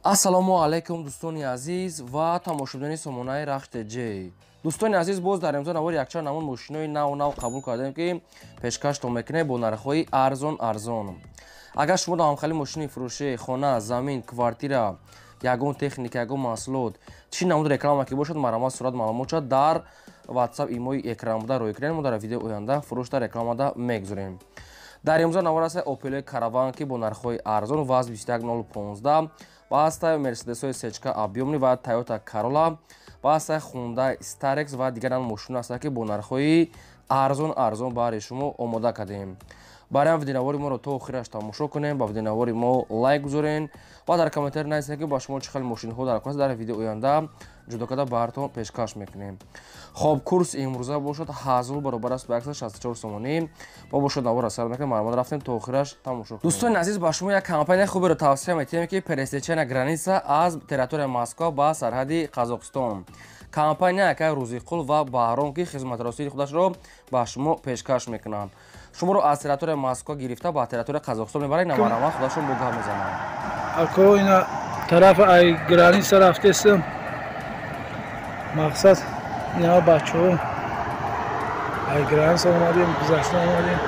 Ассалому алайкум, дӯстони азиз ва тамошобинони сомонаи Рахш ТЖ. Дӯстони азиз, боз дар имзо навори якчанд намуд мошинои нав нав қабул кардем, ки пешкаштон мекунем бо нархҳои арзон арзон. Агар шумо дар ҳамхели мошини фурӯшӣ, хона, замин, квартира, ягон техника, ягон маҳсулот, чӣ намуд реклама ки бошад, марҳамат, сурат, маълумотша дар WhatsApp имои экран буда рӯй кунед. Мо дар видеои оянда фурӯшда рекламада мегузорем. Дар имзо навор аст Opel Caravan, ки бо нархҳои арзон ВАЗ 21015 ва ҳастай Мерседесҳои сечка объёмный ва Toyota Corolla ва ҳастай Hyundai Starex ва дигар намуд мошино ҳастанд, ки бо нархҳои арзон арзон баҳри шумо омода кардем. Барои ҳам видеонавори моро то охираш тамошо кунем, ба видеонавори мо лайк гузорен ва дар комментарий нависед, ки ба шумо чӣ хел мошинҳо дар кор, дар видео оянда ҷудо карда баҳртон пешкаш мекунем. Хоб, курс имрӯза бошад 1000 баробар аст ба 164 сомонӣ. Мо бошад навора сар мекунем, марҳамат, рафтем, то охираш тамошо кунем. Дӯстони азиз, ба шумо як компанияи хуберо тавсия метиҳем, ки пересечения граница аз территорияи Москва ба сарҳади Қазоқистон. Компания якай Рӯзиқул ва Баҳром, ки хизматрасонии худашро ба шумо пешкаш мекунанд. Шуморо аз территорияи Москва гирифта ба территорияи Қазоқистон мебаранд, намарҳамат, худашон бо гап мезананд. Ако, ина тарафи ай граница рафтестам. Мақсад, ина бачаҳо, ай граница омадем, гузашта омадем.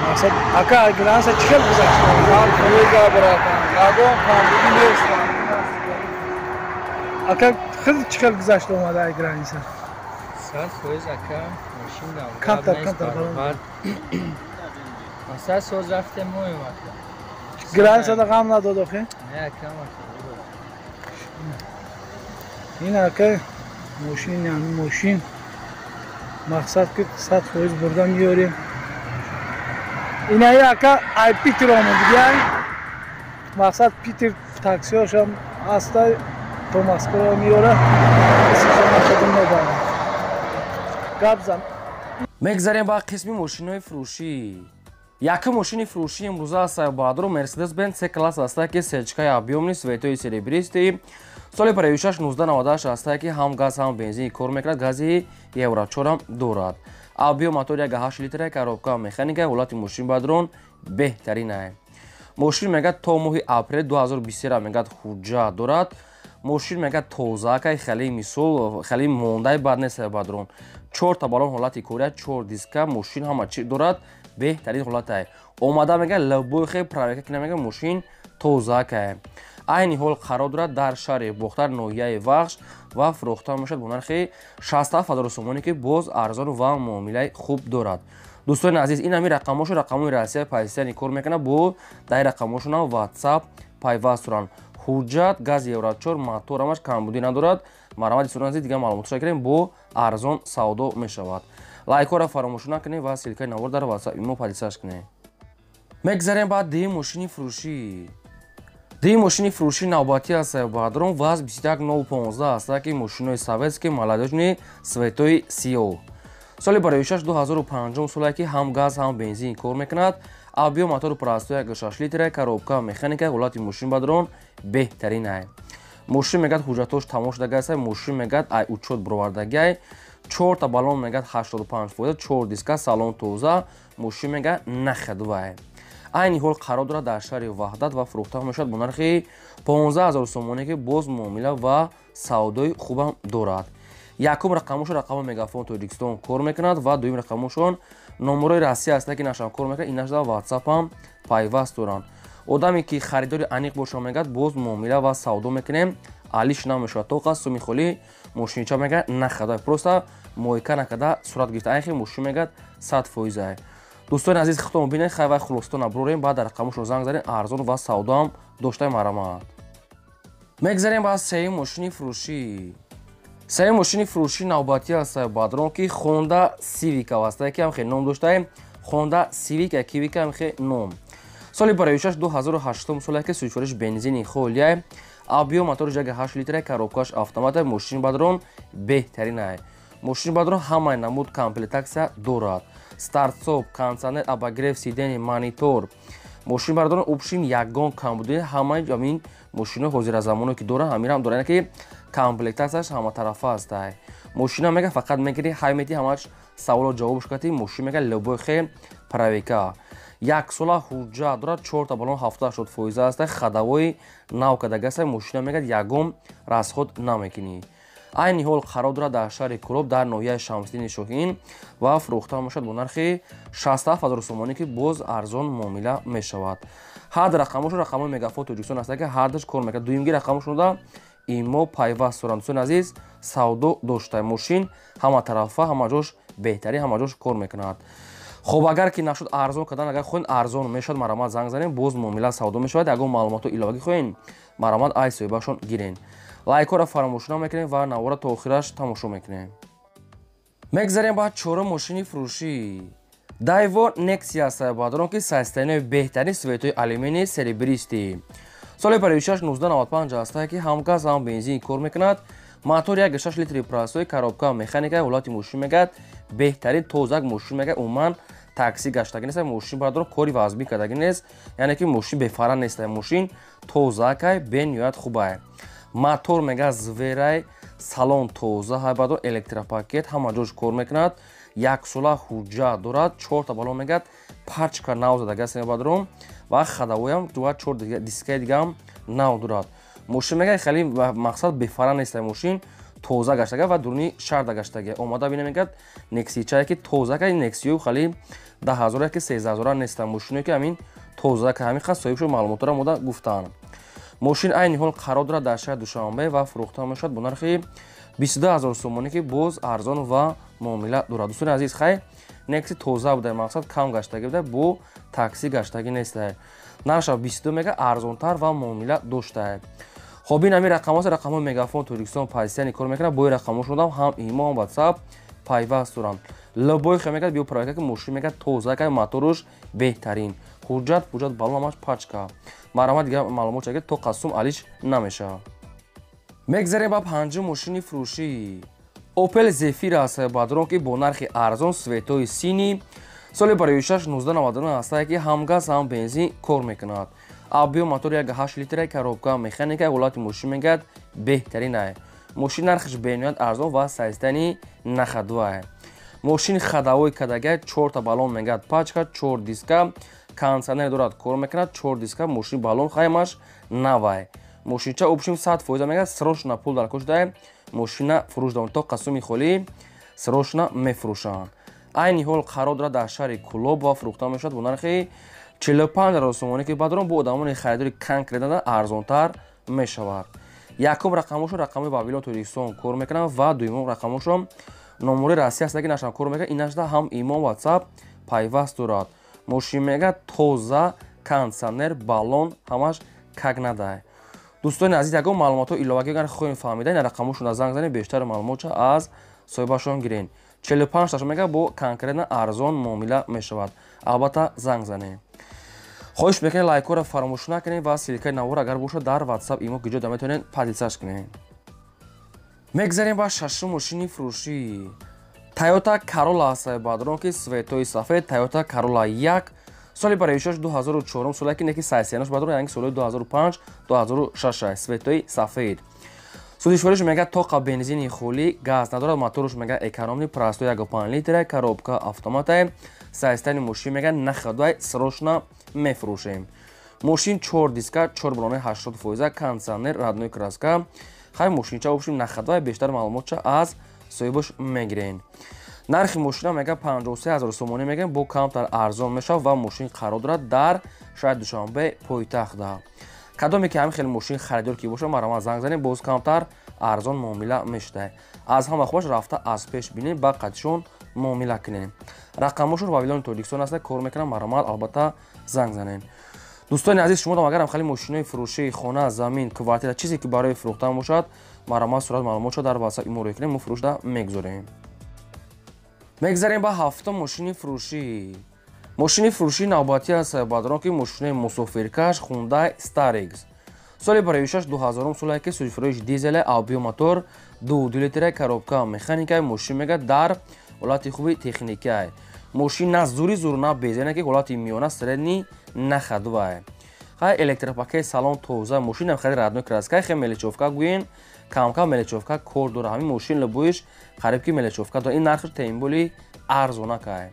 Мақсад, ака, ай граница чӣ хел гузашта? Братан, ягон камбудӣ нест. Ака, хел чӣ хел гузашта омада ай граница? 100%, ака, мошин. Камтар, камтар. Мақсад, соз рафтем моем, ака. Границада ғам надод охе? Не, ака. Ин, ака, мошин, ҳамин мошин, мақсад, ки 100% бурда меёрем. Инаи, ака, ай Питер омадигиай. Мақсад, Питер таксиҳошам ҳаста, то Москваро меёра, мебарад. Гап зан. Мегзарем ба қисми мошинои фурӯшӣ. Якум мошини фурӯшӣ имрӯза аст, баъдро Мерседес Бенз С класс аста, ки сечкаи объёмный, цветои серебристый, соли 56 1998 аста, ки ҳам газ, ҳам бензин кор мекунад, гази Евро 4 дорад. Объём мотор 1,8 литра, коробка механика, ҳолати мошин бадрон беҳтаринае. Мошин, мегӯяд, то моҳи апрел 2023, мегӯяд, ҳуҷҷат дорад. Мошин, мегӯяд, тозаакай, хеле мисол хеле мондаи бад нест бадрон. Чорта балон ҳолати кория, чор диска, мошин ҳама чи дорад, беҳтарин ҳолатае. Омада, мега, любой хе проверка кина, мега, мошин тозаакае. Айни ҳол қарор дорад дар шаҳри Бохтар, ноҳияи Вахш, ва фурӯхта мешавад бо нархи 67 ҳазору сомонӣ, ки боз арзону ва муомилаи хуб дорад. Дӯстони азиз, ин ҳамин рақамҳошо, рақамҳои Россия пайсияни кор мекунад, бо дар рақамҳошонам WhatsApp пайваст доранд. Ҳуҷҷат, газ Евро 4, мотор, ҳамаш камбудӣ надорад. Марҳамат, дӯстони азиз, дигар маълумотшо гирем, бо арзон савдо мешавад. Лайкҳоро фаромӯш накунед ва ссылкаи навор дар WhatsApp имо поделиться кунед. Мегзарем ба дуюм мошини фурӯшӣ. Дуюм мошини фурӯшӣ навбатӣ аст, бадрон ВАЗ 21015 аст, ки мошинои советский, молодёжный, цветои сиёҳ, соли 56 2005 соле, ки ҳам газ, ҳам бензин кор мекунад. Объём мотори простой 1,6 литра, коробка механика, ҳолати мошин бадрон беҳтаринае. Мошин, мегӯяд, ҳуҷҷатҳош тамом шудагааст. Мошин, мегӯяд, ай учёт бировардагиай. Чорта балон, мегӯяд, 85%, чор диска, салон тоза. Мошин, мегӯяд, нахедвай. Айни ҳол қарор дорад дар шаҳри Ваҳдат ва фурӯхта мешавад бо нархи 15 ҳазор сомонӣ, ки боз муомила ва савдои хубам дорад. Якум рақамошон рақами Мегафон Тоҷикистон кор мекунад ва дуюм рақамошон номерои Россия аст, ки нашам кор мекунад, инашда WhatsApp-ам пайваст доранд. Одаме ки харидори аниқ боша, мегӯяд, боз муомила ва савдо мекунем, алиш намешавад. То қас суми холӣ мошинча, мегӯяд, нахада, просто мойка накарда сурат гирифта. Айхи мошин, мегӯяд, 100%-ае. Дӯстони азиз, худтон бинед, хай вай хулосатон аброрем, баъд дар рақамошон занг занед, арзон ва савдоам доштаи. Марҳамат, мегзарем ба сеюм мошини фурӯшӣ. Сеюм мошини фурӯшӣ навбатӣ аст, бадрон, ки Хонда Сивика аст, ки ҳам хеле ном доштаем, Хонда Сивика, Кивика, ҳам хеле ном, соли 56 2008 соле, ки сӯзишвориш бензини холияй, объём мотори 1,8 литра, коробкаш автомата. Мошини бадрон беҳтаринае. Мошини бадрон ҳамаи намуд комплектация дорад: старт-стоп, кондиционер, обогрев сидений, монитор. Мошини бардорон общем ягон камбудӣ, ҳамаи ҳамин мошинои ҳозиразамоно ки доранд, ҳаминам доранд, ки комплектацияш ҳаматарафа ҳастай. Мошина, мега, фақат мегири, ҳай мети, ҳамаш саволо ҷавобш кати. Мошин, мега, любой хе проверка. Як сола ҳуҷҷат дорад, чорта балон 70-80% аст, ходовой нав кардагиаст. Мошина мегӯяд, ягон расход намекунӣ. Айни ҳол қарор дорад дар шаҳри Кӯлоб, дар ноҳияи Шамсиддини Шоҳин ва фурӯхта мешавад бо нархи 67 000 сомонӣ, ки боз арзон муомила мешавад. Ҳар рақамошон рақамҳои Мегафон Тоҷикистон аст, ки ҳардаш кор мекунад. Дуюмги рақамошонда имо пайваст доранд. Дӯстони азиз, савдо дошта, мошин ҳама тарафа, ҳама ҷош беҳтарин, ҳама ҷош кор мекунад. Хоб, агар ки нашуд арзон кардан, агар хоҳед арзон мешавад, марамат занг занем, боз муомила савдо мешавад. Ягон маълумотҳо иловагӣ хоҳед, марамат ай соҳибашон гирен. Лайкҳоро фаромӯш намекунем ва навора то охираш тамошо мекунем. Мегзарем ба чорум мошини фурӯшӣ. Дайво Нексия аст, баъдорон, ки состояние беҳтарин, цветои алюминий, серебристый. Соли 56 1995 аст, ки ҳам газ, ҳам бензин кор мекунад. Мотор 1,6 литри простой, коробка механика. Ҳолати мошин мегӯяд беҳтарин, тозак мошин мегӯяд, умуман такси гаштагӣ нест мошин, бародарон, кори вазбин кардагӣ нест, яъне ки мошин бефара нест, мошин тозакай, бениҳоят хубай. Мотор мегӯяд зверай, салон тоза ҳай, бародарон, электропакет, ҳама ҷош кор мекунад. Яксола ҳуҷҷат дорад, чорта балон мегӯяд пачка нав задагиаст, бародарон, ва ходовоям ва чор дискаи дигаам нав дорад. Мошин мегӯяд хеле мақсад бефара нест, мошин тоза гаштага ва дуруни шарда гаштага. Омада бина, мегӯяд, нексичае ки тоза ка, нексиё хеле 10 000 ки 13 000 нест, мошиное ки ҳамин тоза ка, ҳамин қад соҳибшо маълумотро мода гуфтанд. Мошин айни ҳол қарор дорад дар шаҳри Душанбе ва фурӯхта мешавад бо нархи 22 000 сомонӣ, ки боз арзон ва муомила дорад. Дӯстони азиз, хай, некси тоза буда, мақсад кам гаштагӣ буда, бо такси гаштагӣ неста. Нархша 22 мега, арзонтар ва муомила доштае. Хоб, ин ҳамин рақамҳост, рақамҳои Мегафон Тоҷикистон постоянно кор мекунад. Бои рақамҳошон ҳам имо, ҳам Ватсап пайваст доранд. Любой хе мегӯяд, биё проверка, ки мошин мегӯяд тоза ка, моторуш беҳтарин, ҳуҷҷат пуҷҷат, балон ҳамаш пачка. Марҳамат, дигар маълумот чаги то қасум алиш намешавад. Мегзарем ба панҷум мошини фурӯшӣ. Опел Зефира аст, бадрон, ки бо нархи арзон, цветои синий, соли 56 1999 аст, ки ҳам газ, ҳам бензин кор мекунад. Объём мотор 1,8 литра, коробка механика. Ҳолати мошин мегӯяд беҳтарин. Мошин нархаш бениҳоят арзон ва состояние на ходовая. Мошин ходовой кадага, чорта балон мегӯяд пачка, чор диска, кондиционер дорад, кор мекунад, чор диска мошин, балон хаймаш навай. Мошинча общем 100% мегӯяд, срочно пул дар кошдай, мошина фурӯш доранд, то қасуми холӣ срочно мефурӯшанд. Айни ҳол қарор дорад дар шаҳри Кӯлоб ва фурӯхта мешавад бо нархи 45 000 сомонӣ, ки баъдорон бо одамони харидори конкретно арзонтар мешавад. Якум рақамошон рақами Вавилон Тоҷикистон кор мекунанд ва дуюмум рақамошон номури Россия аст, ки нашам кор мекунад. Инашда ҳам имо, Ватсап пайваст дорад. Мошин мегӯяд тоза, кондиционер, балон ҳамаш как надо. Дӯстони азиз, ягон маълумотҳо иловагӣ агар хоҳем фаҳмида, ин рақамошонро занг занед, бештар маълумотша аз соҳибашон гирен. 45 ташон мегӯяд, бо конкретно арзон муомила мешавад, албатта занг занед. Хоҳиш мекунед, лайкҳоро фаромӯш накунед ва ссылкаи навор агар бошад, дар Ватсап, имо гиҷода метавонед поделиться кунед. Мегзарем ба шашум мошини фурӯшӣ. Тойота Карола аст, бадрон, ки цветои сафед, Тойота Карола 1, соли 56 2004 соле, ки неки сайсиянаш, бадрон, яъне соли 2005 2006, цветои сафед. Сӯзишвориш мегӯяд тоқа бензини холӣ, газ надорад. Моторуш мегӯяд экономный, простой, 1,5 литра, коробка автомата. Состояние мошин мегӯяд на ходовой, срочно мефурӯшем. Мошин чор диска, чор балони 80%, кондиционер, родной краска. Хай, мошинча общем на ходовой, бештар маълумотча аз соҳибаш мегирен. Нархи мошина мегӯяд 53 000 сомонӣ мегӯям, бо камтар арзон мешавад ва мошин қарор дорад дар шаҳри Душанбе, пойтахтда. Кадоме ки ҳамин хеле мошин харидор ки бошад, марҳамат занг занед, боз камтар арзон муомила мешуда. Аз ҳама хубаш рафта аз пеш бинед, ба қадишон муомила кунед. Рақамошон Вавилони Тоҷикистон аст, кор мекунам, марҳамат, албатта занг занед. Дӯстони азиз, шумо агарам хеле мошинои фурӯшии хона, замин, квартира, чизе ки барои фурӯхтан бошад, марҳамат, сурат маълумотшо дар Ватсап имо рӯй кунем, мо фурӯшда мегузорем. Мегзарем ба ҳафтум мошини фурӯшӣ. Мошини фурӯшии навбатӣ аст, бадрон, ки мошинои мусофиркаш Хундай Старикс, соли 56 2000 соле, ки сӯзишвориш дизеле, объём мотор 2,2 литра, коробка механика. Мошин мегӯяд дар ҳолати хуби техникия. Мошин на зури зур, на безена, ки ҳолати миёна, средний, на ходовая. Хай, электропакет, салон тоза, мошинам хеле родной краска, хе мелочёвка гӯен, камкам мелочёвка кор дора. Ҳамин мошин любоиш қариб ки мелочёвка дора. Ин нархш тем более арзонакай.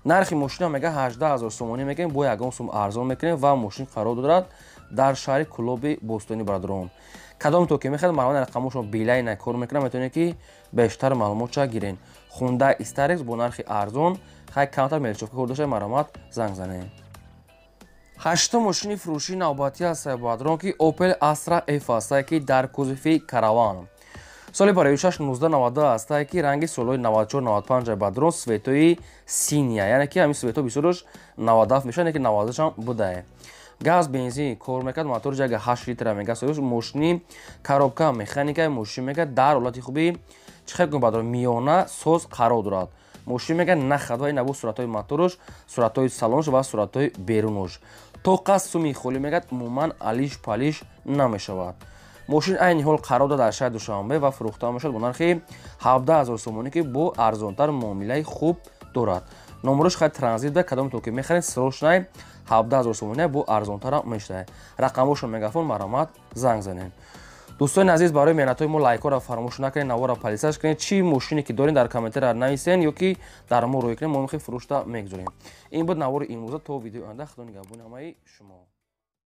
Нархи мошина мега 18 000 сомонӣ мекунем, бо ягон сум арзон мекунем ва мошин қарор дорад дар шаҳри Кӯлоби Бостонӣ. Бародарон, кадом то ки мехоҳад, марҳамат, рақамошон Билайна кор мекунам, метавонед, ки бештар маълумотша гирен. Хундай Старекс бо нархи арзон, хай, камтар мелочёвка кор дошта, марҳамат, занг занед. Ҳаштум мошини фурӯшии навбатӣ аст, бародарон, ки Opel Astra F аст, ки дар кузови караван, соли барои 1992 аст, ки ранги солҳои 94, 95, бародарон, цветои синяя, яъне ки ҳамин цвето бисёрош 97 мешавад, яке 98 ҳам будае. Газ, бензин кор мекард, мотори ҷага 8 литра мега. Мошини коробка механика, мошин мега дар ҳолати хуби, чӣ хел кун, бародарон, миёна соз қарор дорад. Мошин мега нахад ва ин суратҳои моторуш, суратҳои салонш ва суратҳои берунуш. Тоқа суми холӣ мегӯяд, умуман алиш палиш намешавад. Мошин айни ҳол қарор дорад дар шаҳри Душанбе ва фурӯхта мешавад бо нархи 17 000 сомонӣ, ки бо арзонтар муомилаи хуб дорад. Номерош хай транзит да, кадом то ки мехаред, срочный, 17 000 сомонӣ, бо арзонтарам мешавад. Рақамҳошон мегафон, марҳамат, занг занед. Дӯстони азиз, барои меҳнатҳои мо лайкҳоро фаромӯш накунед, навора подписаться кунед. Чӣ мошине ки доред, дар комментария нависен ё ки дар мо рӯй кунед, мо мехоҳем фурӯшта мегузорем. Ин буд навори имрӯза. То видеои оянда, худо нигаҳбони ҳамаи шумо.